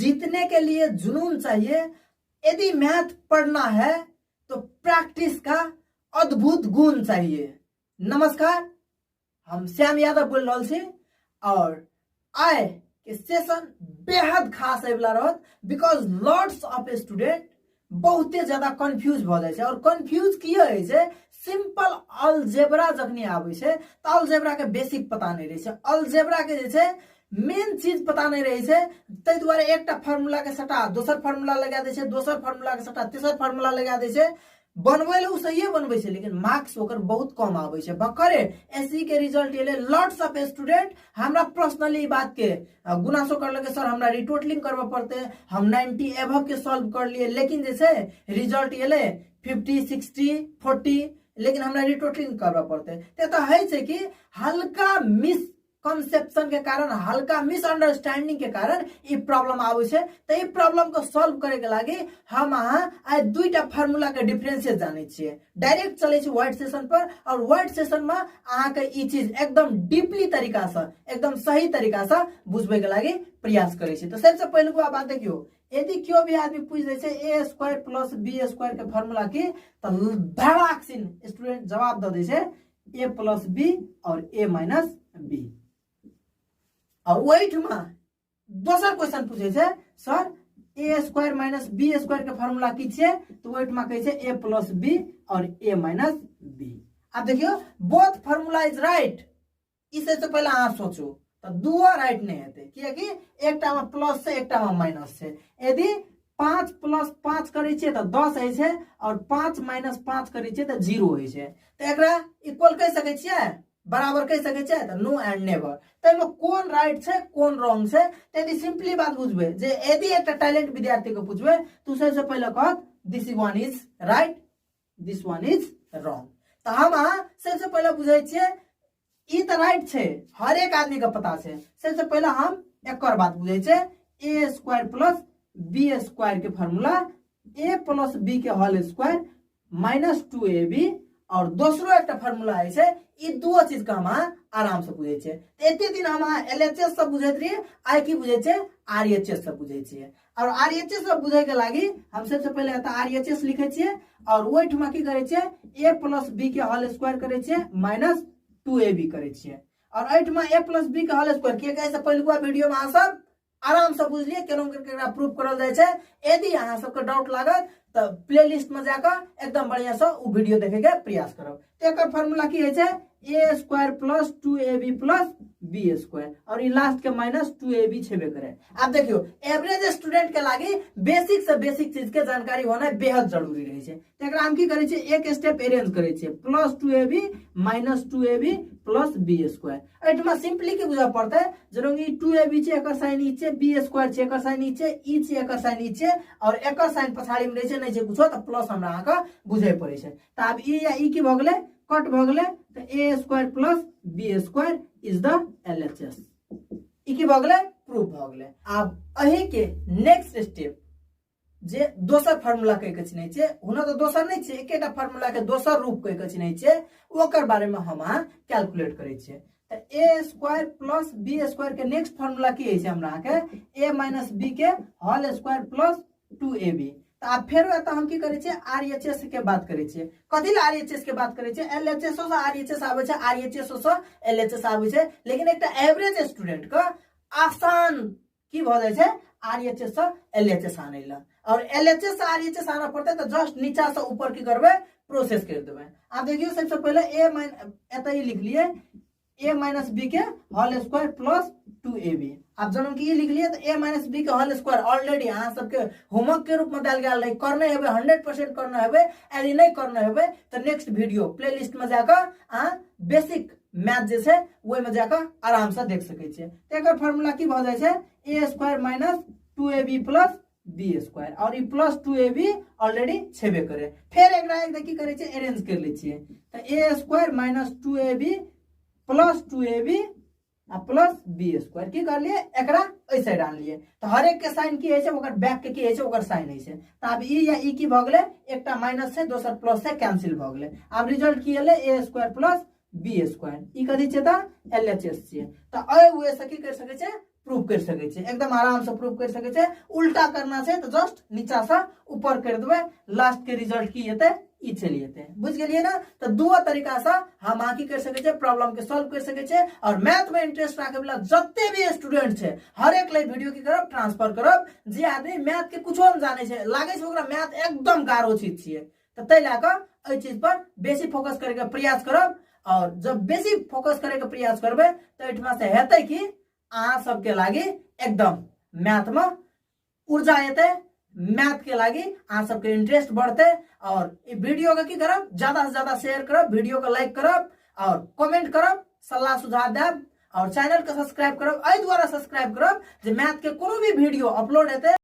जीतने के लिए जुनून चाहिए। यदि मैथ पढ़ना है तो प्रैक्टिस का अद्भुत गुण चाहिए। नमस्कार, हम श्याम यादव बोल रहल छी और आइ के सेशन बेहद खास एवला रहत, because lots of student बहुते ज्यादा कंफ्यूज भऽ जाइ छै। और कंफ्यूज किया होइ छै? सिंपल अलजेब्रा जखनी आबै छै तऽ अलजेब्रा के बेसिक पता नहि रहै छै, अलजेब्रा के जे छै मेन चीज पता नहि रहै छै। ताहि दुआरे एकटा फार्मूला के सटा दोसर फार्मूला लगा दै छै, दोसर फार्मूला के सटा तेसर फार्मूला लगा दै छै। बनबै लए ओ सहिए बनबै छै, लेकिन मार्क्स ओकर बहुत कम आबै छै। बकरे एस के रिजल्ट एलै, लॉट्स ऑफ स्टूडेंट हमरा पर्सनली ई बात के गुनासो करलकै, सर हमरा रिटोटलिंग करबऽ पड़तै, हम 90 एभव के सॉल्व करलियै, लेकिन जे छै रिजल्ट एलै 50 60 40, लेकिन हमरा रिटोटलिंग करबऽ पड़तै। तऽ एतऽ होइ छै कि हल्का मिस कंसेप्शन के कारण, हल्का मिसअंडरस्टैंडिंग के कारण ई प्रॉब्लम आबै छै। तऽ ई प्रॉब्लम के सॉल्व करे के लागी हम अहाँ आइ दुईटा फार्मूला के डिफरेंसेस जानै छियै। डायरेक्ट चलै छी व्हाइट सेशन पर और व्हाइट सेशन में अहाँ के ई चीज एकदम डीपली तरीका से, एकदम सही तरीका से बुझबै के लागी प्रयास करै छी। तऽ सबसे पहिलुका बात देखियौ, यदि केओ भी आदमी पूछि दै छै A square plus B square के फार्मूला की, तऽ धड़ाक सिन स्टूडेंट जवाब दऽ दै छै ए प्लस बी और ए माइनस बी। और ओहिठमा दोसर क्वेश्चन पूछे छै, sir A square minus B square के फार्मूला की छियै? तऽ ओहिठमा कहै छै ए प्लस बी और ए माइनस बी। आब देखियौ, बोथ फार्मूला is right. ई सबसे पहिले अहाँ सोचू तऽ दुओ राइट नहि हेतै, कियाकि एकटा में प्लस छै, एकटा में माइनस छै। यदि 5 प्लस 5 करै छियै तऽ 10 होइ छै और 5 माइनस 5 करै छियै तऽ 0 होइ छै। तऽ एकरा इक्वल कहि सकै छियै, बराबर कहि सकै छियै? तऽ नो एंड नेवर। ताहिमे कोन राइट छै, कोन रॉन्ग छै? तऽ यदि सिंपली बात बुझबै जे यदि एकटा टैलेंट विद्यार्थी के पूछबै तऽ सबसे पहिले कहत this one is right, this one is wrong. तऽ हम अहाँ सबसे पहिले बुझै छियै ई तऽ राइट छै, हरेक आदमी के पता छै। सबसे पहिले हम एकर बात बुझै छियै, A square plus B square के फार्मूला ए प्लस बी के whole square minus two A B. और दोसरो एकटा फार्मूला होइ छै। ई दुओ चीज के हम अहाँ आराम से बुझै छियै। एते दिन हम अहाँ एल एच एस से बुझैत रहियै, आइ की बुझै छियै? आर एच एस से बुझै छियै। और आर एच एस से बुझै के लागी हम सबसे पहिले एतऽ आर एच एस लिखै छियै और ओहिठमा की करै छियै? ए प्लस बी के होल स्क्वायर करै छियै माइनस टू ए बी करै छियै। और एहिठमा ए प्लस बी के होल स्क्वायर, किएकि एहिसँ पहिलुका वीडियो में अहाँ सब आराम से बुझलियै केना केकरा प्रूफ करल जाइ छै। यदि अहाँ सबके डाउट लागत तऽ प्ले लिस्ट में जाकऽ एकदम बढ़िया से ओ वीडियो देखे के प्रयास करब। तऽ एकर फार्मूला की होइ छै? A square plus two A B plus B square और ई लास्ट के माइनस टू ए बी छेबे करे। आब देखियौ, एवरेज स्टूडेंट के लागी बेसिक से बेसिक चीज के जानकारी होना बेहद जरूरी रहै छै। तऽ एकरा हम की करै छियै? एक स्टेप अरेंज करै छियै, plus two A B minus two A B plus B square. एहिठमा सिंपली की बुझऽ पड़तै? जेना ई टू ए बी छै, एकर साइन ई छै, बी स्क्वायर छै, एकर साइन ई छै, ई छै, एकर साइन ई छै और एकर साइन पछाड़ी में रहै छै, नहि छै कुछो, तऽ प्लस हमरा अहाँके बुझै पड़ै छै। तऽ आब ई या ई की भऽ गेलै? कट भऽ गेलै। तऽ A square plus B square is the L H S. ई की भऽ गेलै? प्रूफ भऽ गेलै। आब एहि के नेक्स्ट स्टेप जे दोसर फार्मूला कहि के चिन्है छियै, हुना तऽ दोसर नहि छै, एकेटा फार्मूला के दोसर रूप कहि के चिन्है छियै, ओकर बारे में हम अहाँ कैलकुलेट करै छियै। तऽ A square plus B square के नेक्स्ट फार्मूला की होइ छै हमरा अहाँके? ए माइनस बी के whole square plus two A B. तऽ आब फेरो एतऽ हम की करै छियै? आर एच एस के बात करै छियै। कथी लए आर एच एस के बात करै छियै? एल एच एस से आर एच एस आबै छै, आर एच एस से एल एच एस आबै छै, लेकिन एकटा एवरेज स्टूडेंट के आसान की भऽ जाइ छै आर एच एस से एल एच एस आनै लए। और एल एच एस से आर एच एस आनऽ पड़तै तऽ जस्ट नीचा से ऊपर की करबै? प्रोसेस करि देबै। आब देखियौ, सबसे पहिले ए माइन एतऽ ई लिखलियै ए माइनस बी के whole square plus two A B. आब जखन कि ई लिखलियै तऽ ए माइनस बी के होल स्क्वायर ऑलरेडी अहाँ सबके होमवर्क के रूप में देल गेल रहै, करने हेबै, 100% करने हेबै। यदि नहि करने हेबै तऽ नेक्स्ट वीडियो प्ले लिस्ट में जाकऽ अहाँ बेसिक मैथ जे छै ओहिमे जाकऽ आराम से देख सकै छियै। तऽ एकर फार्मूला की भऽ जाइ छै? A square minus two A B plus B square और ई plus two A B already छेबे करे। फेर एकरा एक की करै छियै? अरेंज कर लै छियै। तऽ A square minus two A B plus two A B आ प्लस बी स्क्वायर की करलियै? एकरा एहि साइड आनलियै। तऽ हरेक के साइन की होइ छै? ओकर बैक के की होइ छै? ओकर साइन होइ छै। तऽ आब ई या ई की भऽ गेलै? एकटा माइनस छै, दोसर प्लस छै, कैंसिल भऽ गेलै। आब रिजल्ट की एलै? A square plus B square. ई कथी छियै? तऽ एल एच एस छियै। तऽ एहि वे से की करि सकै छै? प्रूफ करि सकै छियै, एकदम आरामसँ प्रूफ करि सकै छियै। उल्टा करना छै तऽ जस्ट नीचासँ ऊपर करि देबै, लास्ट के रिजल्ट की एतै ई चलि एतै। बुझि गेलियै ने? तऽ दूओ तरीकासँ हम अहाँ की करि सकै छियै, प्रॉब्लम के सॉल्व करि सकै छियै। आओर मैथ में इंटरेस्ट राखै वाला जते भी स्टूडेंट छै हरेक लेल वीडियो की करब, ट्रांसफर करब। जे आदमी मैथ के कुछो नहि जानै छै, लागै छै ओकरा मैथ एकदम गारो चीज छियै, तऽ ताहि लए कऽ एहि चीज पर बेसी फोकस करैके प्रयास करब। और जब बेसी फोकस करैके प्रयास करबै तऽ एहिठमा से हेतै कि अहाँ सबके लागि एकदम मैथ में ऊर्जा एतै, मैथ के लागि अहाँ सबके इंटरेस्ट बढ़तै। और ई वीडियो के की करब, ज्यादा से ज्यादा शेयर करब, वीडियो के लाइक करब और कमेंट करब, सलाह सुझाव देब और चैनल के सब्सक्राइब करब। एहि द्वारा सब्सक्राइब करब जे मैथ के कोनो भी वीडियो अपलोड हेतै